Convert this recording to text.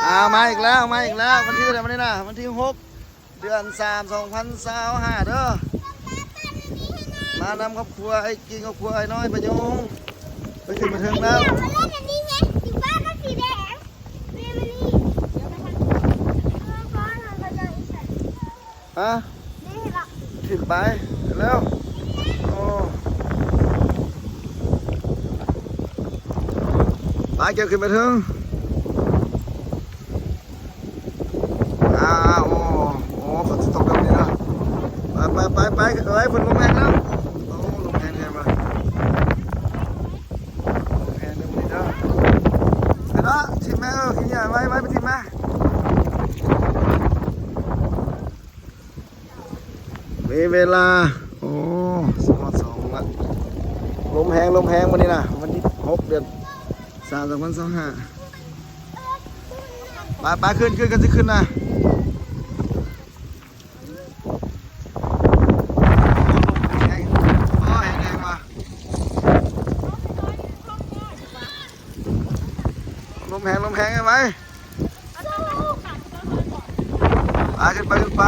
ອາ ມາອີກແລ້ວ ມາອີກແລ້ວ. ວັນທີເທົ່າໃດມື້ນີ້ນະ? ວັນທີຫົກ ເດືອນສາມ ສອງພັນຊາວຫ້າເດີ. ມານຳຄອບຄົວອ້າຍກິງ ຄອບຄົວອ້າຍນ້ອຍພະຍຸງ ໄປຂຶ້ນມາເທິງແລ້ວ. ຮະ? ຂຶ້ນໄປແລ້ວ. ໂອ້ ໄປ ເກັບຂຶ້ນໄປເທິງ. ອາ ໂອ້ ໂອ້ ຝົນຊິຕົກແບບນີ້ເນາະ. ໄປ ໄປ ໄປ ໄປ ເອີຍ ຝົນລົມແຮງແລ້ວ. ໂອ້ ລົມແຮງແຮງວ່າ ລົມແຮງເດີມື້ນີ້ເດີ. ໄປເນາະ ຖິ້ມແມ່ ເອີ ຂີ້ເຫຍື້ອ ໄວ້ ໄວ້ ໄປຖິ້ມມາ. ມີເວລາ ໂອ້ ສອງ ສອງລະ. ລົມແຮງ ລົມແຮງມື້ນີ້ນະ ວັນທີຫົກ ເດືອນສາມ ສອງພັນຊາວຫ້າ. ໄປ ໄປ ຂຶ້ນ ຂຶ້ນ ກັນຊິຂຶ້ນນະ. ແຮງ ໂອ້ ແຮງ ແຮງວ່າ ລົມແຮງ ລົມແຮງ ໄປ ໄປ ຂຶ້ນໄປ ຂຶ້ນໄປ.